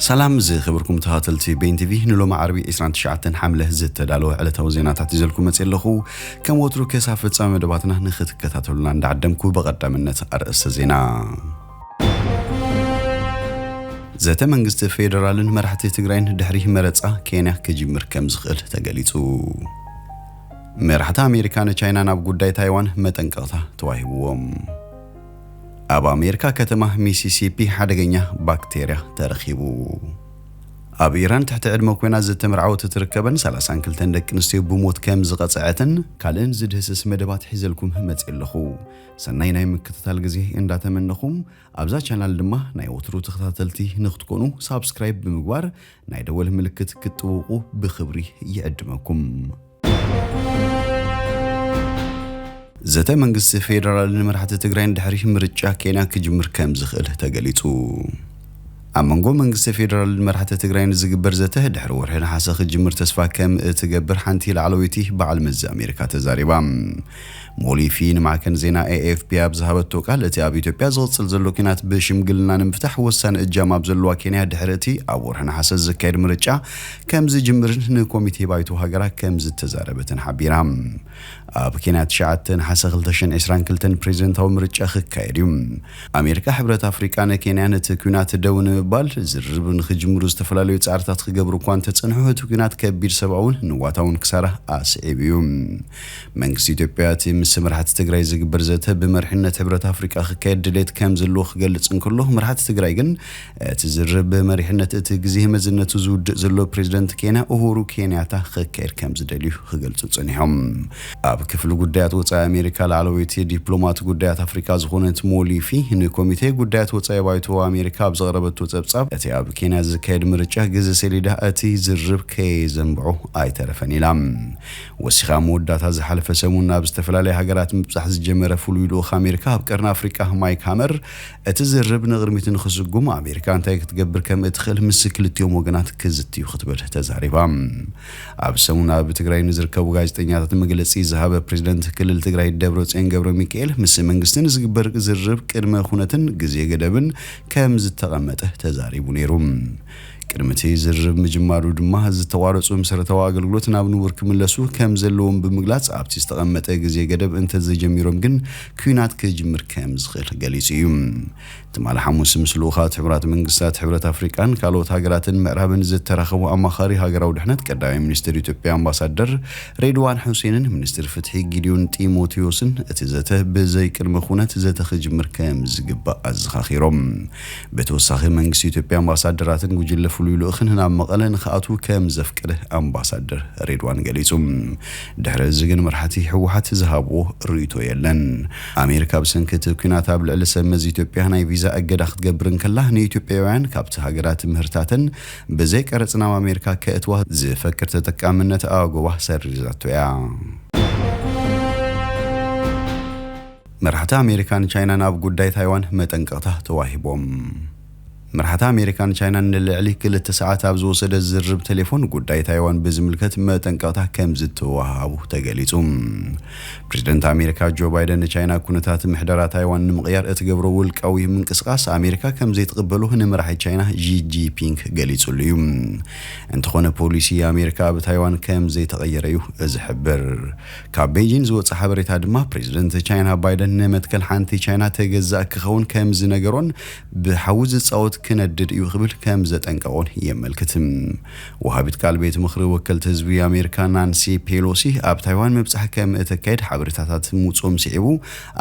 ሰላም ዝኽብርኩም ተኸታተልቲ ቤን ቲቪ፣ ንሎሚ ዓርቢ ዕስራን ትሽዓተን ሓምለ ዝተዳለወ ዕለታዊ ዜናታት ይዘልኩም መጽእ ኣለኹ። ከም ወትሩ ከሳብ ፍጻመ መደባትና ንኽትከታተሉና እንዳዓደምኩ፣ ብቐዳምነት ኣርእስተ ዜና። ዘተ መንግስቲ ፌደራልን መራሕቲ ትግራይን ድሕሪ መረጻ ኬንያ ክጅምር ከም ዝኽእል ተገሊጹ። መራሕቲ ኣሜሪካ ንቻይና ናብ ጉዳይ ታይዋን መጠንቀቕታ ተዋሂብዎም። ኣብ ኣሜሪካ ከተማ ሚሲሲፒ ሓደገኛ ባክቴርያ ተረኺቡ። ኣብ ኢራን ትሕቲ ዕድመ ኮይና ዝተመርዓወት እትርከበን ሰላሳን ክልተን ደቂ ኣንስትዮ ብሞት ከም ዝቐጽዐትን ካልእን ዝድህስስ መደባት ሒዘልኩም መጽእ ኣለኹ። ሰናይ ናይ ምክትታል ግዜ እንዳተመነኹም፣ ኣብዛ ቻናል ድማ ናይ ወትሩ ተኸታተልቲ ንክትኮኑ ሳብስክራይብ ብምግባር ናይ ደወል ምልክት ክትጥውቑ ብኽብሪ ይዕድመኩም። ዘተ መንግስቲ ፌደራልን መራሕቲ ትግራይን ድሕሪ ምርጫ ኬንያ ክጅምር ከም ዝኽእል ተገሊጹ። ኣብ መንጎ መንግስቲ ፌደራልን መራሕቲ ትግራይን ዝግበር ዘተ ድሕሪ ወርሒ ነሓሰ ክጅምር ተስፋ ከም እትገብር ሓንቲ ላዕለወይቲ በዓል መዚ ኣሜሪካ ተዛሪባ። ሞሊፊ ንማዕከን ዜና ኤኤፍፒ ኣብ ዝሃበቶ ቃል፣ እቲ ኣብ ኢትዮጵያ ዝቕጽል ዘሎ ኲናት ብሽምግልና ንምፍታሕ ወሳኒ እጃም ኣብ ዘለዋ ኬንያ ድሕሪ እቲ ኣብ ወርሒ ነሓሰ ዝካየድ ምርጫ ከም ዝጅምርን ንኮሚቴ ባይቶ ሃገራ ከም ዝተዛረበትን ሓቢራ። ኣብ ኬንያ ትሽዓተ ነሓሰ ክልተ ሽሕን ዕስራን ክልተን ፕሬዝደንታዊ ምርጫ ክካየድ እዩ። ኣሜሪካ፣ ሕብረት ኣፍሪቃ ንኬንያ ነቲ ኲናት ደው ንምባል ዝርርብ ንኽጅምሩ ዝተፈላለዩ ጻዕርታት ክገብሩ እኳ እንተጸንሑ፣ እቲ ኲናት ከቢድ ሰብኣውን ንዋታውን ክሳራ ኣስዒቡ እዩ። መንግስቲ ኢትዮጵያ እቲ ምስ መራሕቲ ትግራይ ዝግበር ዘተ ብመሪሕነት ሕብረት ኣፍሪቃ ክካየድ ድሌት ከም ዘለዎ ክገልጽ እንከሎ፣ መራሕቲ ትግራይ ግን እቲ ዝርርብ ብመሪሕነት እቲ ግዜ መዝነቱ ዝውድእ ዘሎ ፕሬዝደንት ኬንያ ኡሁሩ ኬንያታ ክካየድ ከም ዝደልዩ ክገልጹ ጸኒሖም። ኣብ ክፍሊ ጉዳያት ወጻኢ ኣሜሪካ ላዕለወይቲ ዲፕሎማት ጉዳያት ኣፍሪቃ ዝኾነት ሞሊፊ ንኮሚቴ ጉዳያት ወጻኢ ባይቶ ኣሜሪካ ኣብ ዘቕረበቶ ጸብጻብ፣ እቲ ኣብ ኬንያ ዝካየድ ምርጫ ግዜ ሰሌዳ እቲ ዝርርብ ከየዘንብዖ ኣይተረፈን ኢላ። ወሲኻ መወዳእታ ዝሓለፈ ሰሙን ናብ ዝተፈላለያ ሃገራት ምብጻሕ ዝጀመረ ፍሉይ ልኡኽ ኣሜሪካ ኣብ ቀርኒ ኣፍሪቃ ማይክ ሃመር፣ እቲ ዝርርብ ንቕድሚት ንኽስጉም ኣሜሪካ እንታይ ክትገብር ከም እትኽእል ምስ ክልቲኦም ወገናት ክዝትዩ ክትብል ተዛሪባ። ኣብ ሰሙን ኣብ ትግራይ ንዝርከቡ ጋዜጠኛታት መግለጺ ዝሃበ ፕሬዝደንት ክልል ትግራይ ደብረጽዮን ገብረ ሚካኤል፣ ምስ መንግስቲ ንዝግበር ዝርርብ ቅድመ ኩነትን ግዜ ገደብን ከም ዝተቐመጠ ተዛሪቡ ነይሩ። ቅድሚ እቲ ዝርርብ ምጅማሩ ድማ ዝተቋረጹ መሰረታዊ ኣገልግሎት ናብ ንቡር ክምለሱ ከም ዘለዎም ብምግላጽ፣ ኣብቲ ዝተቐመጠ ግዜ ገደብ እንተዘይጀሚሮም ግን ኲናት ክጅምር ከም ዝኽእል ገሊጹ እዩ። ትማሊ ሓሙስ ምስ ልኡኻት ሕቡራት መንግስታት፣ ሕብረት ኣፍሪቃን ካልኦት ሃገራትን ምዕራብን ዝተራኸቡ ኣማኻሪ ሃገራዊ ድሕነት ቀዳማይ ሚኒስትር ኢትዮጵያ ኣምባሳደር ሬድዋን ሑሴንን ሚኒስትር ፍትሒ ጊዲዮን ጢሞቴዎስን እቲ ዘተ ብዘይ ቅድመ ኩነት ዘተ ክጅምር ከም ዝግባእ ኣዘኻኺሮም። ብተወሳኺ መንግስቲ ኢትዮጵያ ኣምባሳደራትን ጉጅለ ፍሉይ ልኡኽን ናብ መቐለ ንክኣትዉ ከም ዘፍቀደ ኣምባሳደር ሬድዋን ገሊጹ። ድሕሪ እዚ ግን መራሕቲ ህወሓት ዝሃብዎ ርእይቶ የለን። ኣሜሪካ ብሰንኪ እቲ ኲናት ኣብ ልዕሊ ሰብ መዚ ኢትዮጵያ ናይ ቪዛ እገዳ ክትገብር እንከላ፣ ንኢትዮጵያውያን ካብቲ ሃገራት ምህርታተን ብዘይ ቀረጽ ናብ ኣሜሪካ ከእትዋ ዝፈቅድ ተጠቃምነት ኣጎባ ሰሪዛቶ እያ። መራሕቲ ኣሜሪካን ቻይናን ኣብ ጉዳይ ታይዋን መጠንቀቕታ ተዋሂቦም። መራሕቲ ኣሜሪካን ቻይናን ንልዕሊ ክልተ ሰዓት ኣብ ዝወሰደ ዝርርብ ቴሌፎን ጉዳይ ታይዋን ብዝምልከት መጠንቀቕታ ከም ዝተዋሃቡ ተገሊጹ። ፕሬዝደንት ኣሜሪካ ጆ ባይደን ንቻይና ኩነታት ምሕደራ ታይዋን ንምቕያር እትገብሮ ውልቃዊ ምንቅስቓስ ኣሜሪካ ከም ዘይትቕበሎ ንመራሒ ቻይና ዢ ጂንፒንግ ገሊጹሉ እዩ። እንተኾነ ፖሊሲ ኣሜሪካ ኣብ ታይዋን ከም ዘይተቐየረ እዩ ዝሕብር። ካብ ቤጂን ዝወጸ ሓበሬታ ድማ ፕሬዝደንት ቻይና ባይደን ንመትከል ሓንቲ ቻይና ተገዛእ ክኸውን ከም ዝነገሮን ብሓዊ ዝጻወት ክነድድ እዩ ክብል ከም ዘጠንቀቖን የመልክት። ወሃቢት ቃል ቤት ምኽሪ ወከልቲ ህዝቢ ኣሜሪካ ናንሲ ፔሎሲ ኣብ ታይዋን ምብጻሕ ከም እተካየድ ሓበሬታታት ምውጽኦም ስዒቡ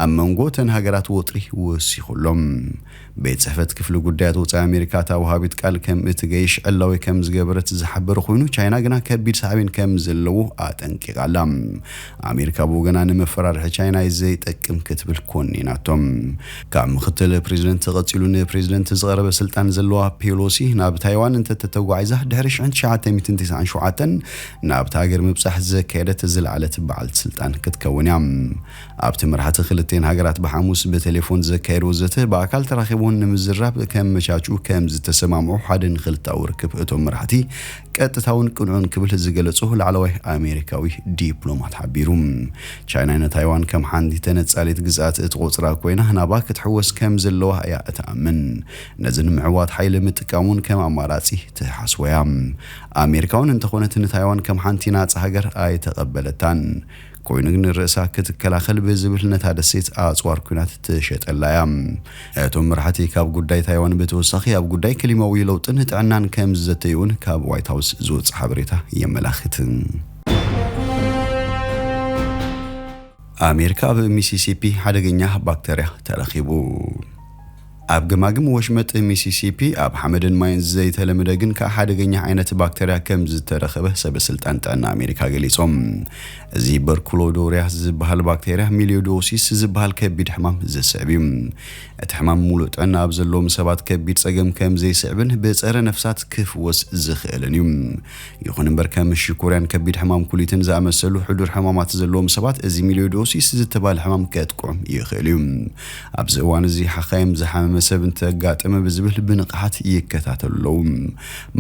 ኣብ መንጎ እተን ሃገራት ወጥሪ ወሲኹሎም። ቤት ጽሕፈት ክፍሊ ጉዳያት ወጻኢ ኣሜሪካ እታ ወሃቢት ቃል ከም እትገይሽ ዕላዊ ከም ዝገበረት ዝሓበረ ኮይኑ፣ ቻይና ግና ከቢድ ሳዕቤን ከም ዘለዎ ኣጠንቂቓ ኣላ። ኣሜሪካ ብወገና ንመፈራርሒ ቻይና ዘይጠቅም ክትብል ኮኒናቶም። ካብ ምክትል ፕሬዝደንት ተቐጺሉ ንፕሬዝደንት ዝቐረበ ስልጣን ዘለዋ ፔሎሲ ናብ ታይዋን እንተተተጓዒዛ ድሕሪ ሽሕን ትሽዓተ ሚእትን ተስዓን ሸውዓተን ናብታ ሃገር ምብጻሕ ዘካየደት ዝለዓለት በዓልቲ ስልጣን ክትከውን እያ። ኣብቲ መራሕቲ ክልቴን ሃገራት ብሓሙስ ብቴሌፎን ዘካየድዎ ዘተ ብኣካል ተራኺቦም ንምዝራብ ከመቻችኡ ከም ዝተሰማምዑ ሓደ ንክልታዊ ርክብ እቶም መራሕቲ ቀጥታውን ቅኑዕን ክብል ዝገለጾ ላዕለዋይ ኣሜሪካዊ ዲፕሎማት ሓቢሩ። ቻይና ንታይዋን ከም ሓንቲ ተነጻሊት ግዝኣት እትቖጽራ ኮይና፣ ናባ ክትሕወስ ከም ዘለዋ እያ እትኣምን። ነዚ ንምዕዋት ሓይሊ ምጥቃም እውን ከም ኣማራጺ ትሓስቦ እያ። ኣሜሪካ እውን እንተኾነት ንታይዋን ከም ሓንቲ ናጻ ሃገር ኣይተቐበለታን። ኮይኑ ግን ርእሳ ክትከላኸል ብዝብል ነታ ደሴት ኣጽዋር ኲናት ትሸጠላ እያ። እቶም መራሕቲ ካብ ጉዳይ ታይዋን ብተወሳኺ ኣብ ጉዳይ ክሊማዊ ለውጥን ጥዕናን ከም ዝዘተዩ እውን ካብ ዋይት ሃውስ ዝወጽእ ሓበሬታ የመላኽት። ኣሜሪካ ኣብ ሚሲሲፒ ሓደገኛ ባክተርያ ተረኺቡ። ኣብ ገማግም ወሽመጥ ሚሲሲፒ ኣብ ሓመድን ማይን ዘይተለመደ ግን ከኣ ሓደገኛ ዓይነት ባክተርያ ከም ዝተረኸበ ሰበ ስልጣን ጥዕና ኣሜሪካ ገሊጾም። እዚ በርኩሎዶርያስ ዝበሃል ባክተርያ ሚሊዮዶሲስ ዝበሃል ከቢድ ሕማም ዘስዕብ እዩ። እቲ ሕማም ሙሉእ ጥዕና ኣብ ዘለዎም ሰባት ከቢድ ጸገም ከም ዘይስዕብን ብጸረ ነፍሳት ክፍወስ ዝኽእልን እዩ። ይኹን እምበር ከም ሽኮርያን ከቢድ ሕማም ኩሊትን ዝኣመሰሉ ሕዱር ሕማማት ዘለዎም ሰባት እዚ ሚሊዮዶሲስ ዝተባህለ ሕማም ከጥቅዖም ይኽእል እዩ። ኣብዚ እዋን እዚ ሓኻይም ዝሓመመ ሰብ እንተጋጠመ ብዝብል ብንቕሓት ይከታተሉ ኣለዉ።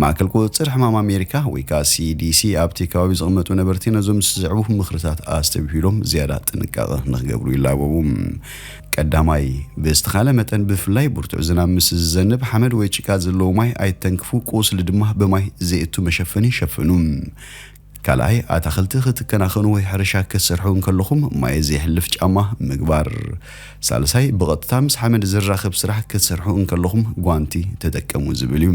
ማእከል ቁጽጽር ሕማም ኣሜሪካ ወይ ከዓ ሲዲሲ ኣብቲ ከባቢ ዝቕመጡ ነበርቲ ነዞም ዝስዕቡ ምኽርታት ኣስተብሂሎም ዝያዳ ጥንቃቐ ንኽገብሩ ይላበቡ። ቀዳማይ፣ ብዝተኻለ መጠን ብፍላይ ብርቱዕ ዝናብ ምስ ዝዘንብ ሓመድ ወይ ጭቃ ዘለዎ ማይ ኣይተንክፉ፣ ቁስሊ ድማ ብማይ ዘይእቱ መሸፈኒ ሸፍኑ። ካልኣይ፣ ኣታኽልቲ ክትከናኸኑ ወይ ሕርሻ ክትሰርሑ እንከለኹም ማይ ዘየሕልፍ ጫማ ምግባር። ሳልሳይ፣ ብቐጥታ ምስ ሓመድ ዝራኸብ ስራሕ ክትሰርሑ እንከለኹም ጓንቲ ተጠቀሙ ዝብል እዩ።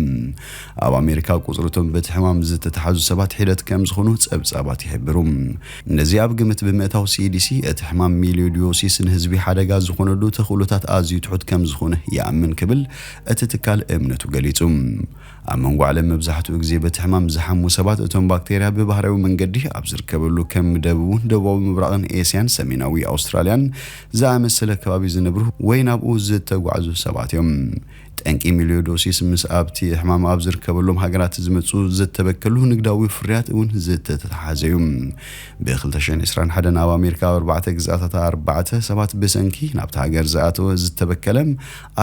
ኣብ ኣሜሪካ ቁጽሪ እቶም በቲ ሕማም ዝተተሓዙ ሰባት ሒደት ከም ዝኾኑ ጸብጻባት ይሕብሩ። ነዚ ኣብ ግምት ብምእታው ሲዲሲ እቲ ሕማም ሚሊዮዲዮሲስ ንህዝቢ ሓደጋ ዝኾነሉ ተኽእሎታት ኣዝዩ ትሑት ከም ዝኾነ ይኣምን ክብል እቲ ትካል እምነቱ ገሊጹ። ኣብ መንጎ ዓለም መብዛሕትኡ ግዜ በቲ ሕማም ዝሓሙ ሰባት እቶም ባክቴርያ ብባህርያዊ መንገዲ ኣብ ዝርከበሉ ከም ደቡብን ደቡባዊ ምብራቕን ኤስያን ሰሜናዊ ኣውስትራልያን ዝኣመሰለ ከባቢ ዝነብሩ ወይ ናብኡ ዝተጓዕዙ ሰባት እዮም። ጠንቂ ሚሊዮዶሲስ ምስ ኣብቲ ሕማም ኣብ ዝርከበሎም ሃገራት ዝመጹ ዝተበከሉ ንግዳዊ ፍርያት እውን ዝተተሓሓዘ እዩ። ብ ክልተ ሽሕን ዕስራን ሓደን ኣብ ኣሜሪካ ኣብ ኣርባዕተ ግዝኣታት ኣርባዕተ ሰባት ብሰንኪ ናብቲ ሃገር ዝኣተወ ዝተበከለ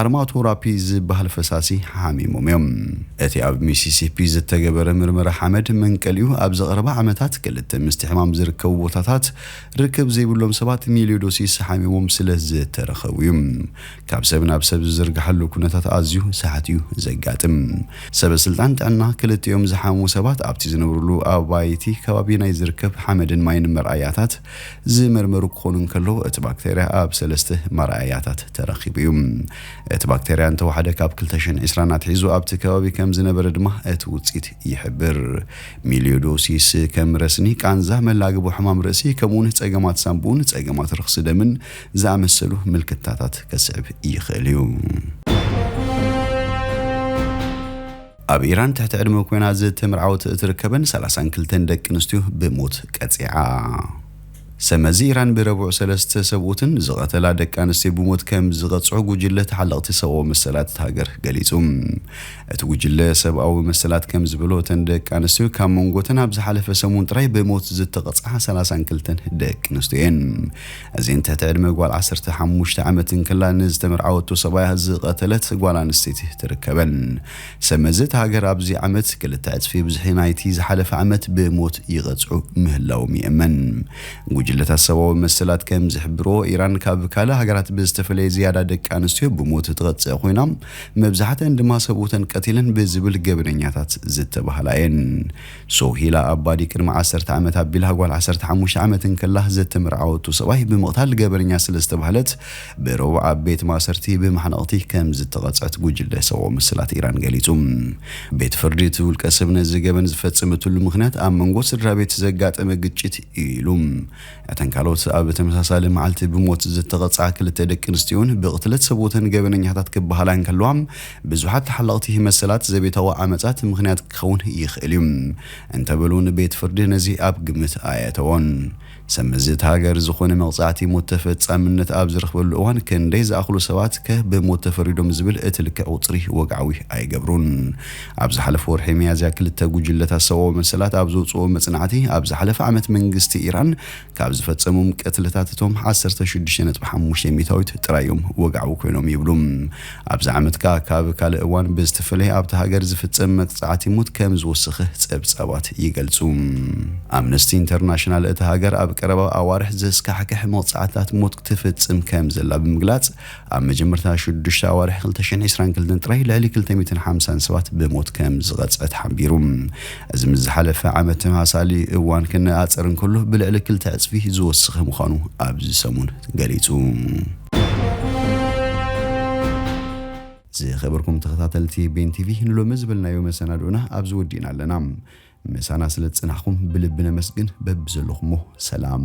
ኣርማቶራፒ ዝበሃል ፈሳሲ ሓሚሞም እዮም። እቲ ኣብ ሚሲሲፒ ዝተገበረ ምርመራ ሓመድ መንቀሊኡ ኣብ ዝቐረባ ዓመታት ክልተ ምስቲ ሕማም ዝርከቡ ቦታታት ርክብ ዘይብሎም ሰባት ሚሊዮዶሲስ ሓሚሞም ስለ ዝተረኸቡ እዩ። ካብ ሰብ ናብ ሰብ ዝዝርግሓሉ ኩነታት ኣዝዩ ሳሕት እዩ ዘጋጥም። ሰበ ስልጣን ጥዕና ክልቲኦም ዝሓሙ ሰባት ኣብቲ ዝነብሩሉ ኣባይቲ ከባቢ ናይ ዝርከብ ሓመድን ማይን መርኣያታት ዝመርመሩ ክኾኑ እንከለዉ እቲ ባክቴርያ ኣብ ሰለስተ መርኣያታት ተረኺቡ እዩ። እቲ ባክቴርያ እንተወሓደ ካብ ክልተ ሽሕን ዕስራን ኣትሒዙ ኣብቲ ከባቢ ከም ዝነበረ ድማ እቲ ውፅኢት ይሕብር። ሚሊዮዶሲስ ከም ረስኒ፣ ቃንዛ፣ መላግቦ፣ ሕማም ርእሲ ከምኡውን ጸገማት ሳንቡን ጸገማት ረኽሲ ደምን ዝኣመሰሉ ምልክታታት ከስዕብ ይኽእል እዩ። ኣብ ኢራን ትሕቲ ዕድመ ኮይና ዝተመርዓወት እትርከበን ሰላሳን ክልተን ደቂ ኣንስትዮ ብሞት ቀጺዓ። ሰመዚ ኢራን ብረቡዕ ሰለስተ ሰብኡትን ዝቐተላ ደቂ ኣንስትዮ ብሞት ከም ዝቐጽዑ ጉጅለ ተሓለቕቲ ሰብኣዊ መሰላት እታ ሃገር ገሊጹ። እቲ ጉጅለ ሰብኣዊ መሰላት ከም ዝበሎ እተን ደቂ ኣንስትዮ ካብ መንጎተን ኣብ ዝሓለፈ ሰሙን ጥራይ ብሞት ዝተቐጽዓ ሰላሳን ክልተን ደቂ ኣንስትዮ እየን። እዚን ትሕቲ ዕድመ ጓል ዓሰርተ ሓሙሽተ ዓመት እንከላ ንዝተመርዓወቶ ሰብኣያ ዝቐተለት ጓል ኣንስተይቲ ትርከበን። ሰመዚ እታ ሃገር ኣብዚ ዓመት ክልተ ዕጽፊ ብዝሒ ናይቲ ዝሓለፈ ዓመት ብሞት ይቐጽዑ ምህላዎም ይእመን። ጉጅለታት ሰብኣዊ መሰላት ከም ዝሕብርዎ ኢራን ካብ ካልእ ሃገራት ብዝተፈለየ ዝያዳ ደቂ ኣንስትዮ ብሞት ትቐጽዕ ኮይና መብዛሕተን ድማ ሰብኡተን ቀቲለን ብዝብል ገበነኛታት ዝተባህላ እየን። ሶሂላ ኣባዲ ቅድሚ ዓሰርተ ዓመት ኣቢላ ጓል ዓሰርተ ሓሙሽተ ዓመት እንከላ ዝተመርዓወቱ ሰብኣይ ብምቕታል ገበነኛ ስለ ዝተባህለት ብረቡዕ ኣብ ቤት ማእሰርቲ ብማሕነቕቲ ከም ዝተቐጽዐት ጉጅለ ሰብኣዊ መሰላት ኢራን ገሊጹ። ቤት ፍርዲ እቲ ውልቀ ሰብ ነዚ ገበን ዝፈጸመትሉ ምኽንያት ኣብ መንጎ ስድራ ቤት ዘጋጠመ ግጭት እዩ ኢሉ። እተን ካልኦት ኣብ ተመሳሳሊ መዓልቲ ብሞት ዝተቐጽዓ ክልተ ደቂ ኣንስትዮን ብቕትለት ሰብኡተን ገበነኛታት ክበሃላ እንከለዋ ብዙሓት ተሓለቕቲ መሰላት ዘቤታዊ ዓመጻት ምኽንያት ክኸውን ይኽእል እዩ። እንተበሉ ንቤት ፍርዲ ነዚ ኣብ ግምት ኣየእተዎን። ሰመዚ እቲ ሃገር ዝኾነ መቕጻዕቲ ሞት ተፈጻምነት ኣብ ዝረኽበሉ እዋን ክንደይ ዝኣኽሉ ሰባት ከ ብሞት ተፈሪዶም ዝብል እቲ ልክዕ ቁጽሪ ወግዓዊ ኣይገብሩን። ኣብ ዝሓለፈ ወርሒ ሚያዝያ ክልተ ጉጅለታት ሰብኣዊ መሰላት ኣብ ዘውፅኦ መጽናዕቲ ኣብ ዝሓለፈ ዓመት መንግስቲ ኢራን ካብ ዝፈጸሞም ቅትልታት እቶም ዓሰርተ ሽዱሽተ ነጥቢ ሓሙሽተ ሚእታዊት ጥራይ እዮም ወግዓዊ ኮይኖም ይብሉ። ኣብዚ ዓመት ከኣ ካብ ካልእ እዋን ብዝተፈለየ ኣብቲ ሃገር ዝፍጸም መቕጻዕቲ ሞት ከም ዝወሰኸ ጸብጻባት ይገልጹ። ኣምነስቲ ኢንተርናሽናል እቲ ሃገር ኣብ ቀረባ ኣዋርሕ ዘስካሕክሕ መቕጻዕትታት ሞት ክትፍጽም ከም ዘላ ብምግላጽ ኣብ መጀመርታ ሽዱሽተ ኣዋርሕ ክልተ ሽሕን ዕስራን ክልተን ጥራይ ልዕሊ ክልተ ሚእትን ሓምሳን ሰባት ብሞት ከም ዝቐጸት ሓቢሩ። እዚ ምስ ዝሓለፈ ዓመት ተመሳሳሊ እዋን ክነጻጸር እንከሎ ብልዕሊ ክልተ ዕጽፊ ዝወሰኸ ምዃኑ ኣብዚ ሰሙን ገሊጹ። ዝኸበርኩም ተኸታተልቲ ቤን ቲቪ ንሎሚ ዝበልናዮ መሰናድኦና ኣብዚ ወዲእና ኣለና። ምሳና ስለ ዝጸናሕኩም ብልቢ ነመስግን። በብዘለኹሞ ሰላም።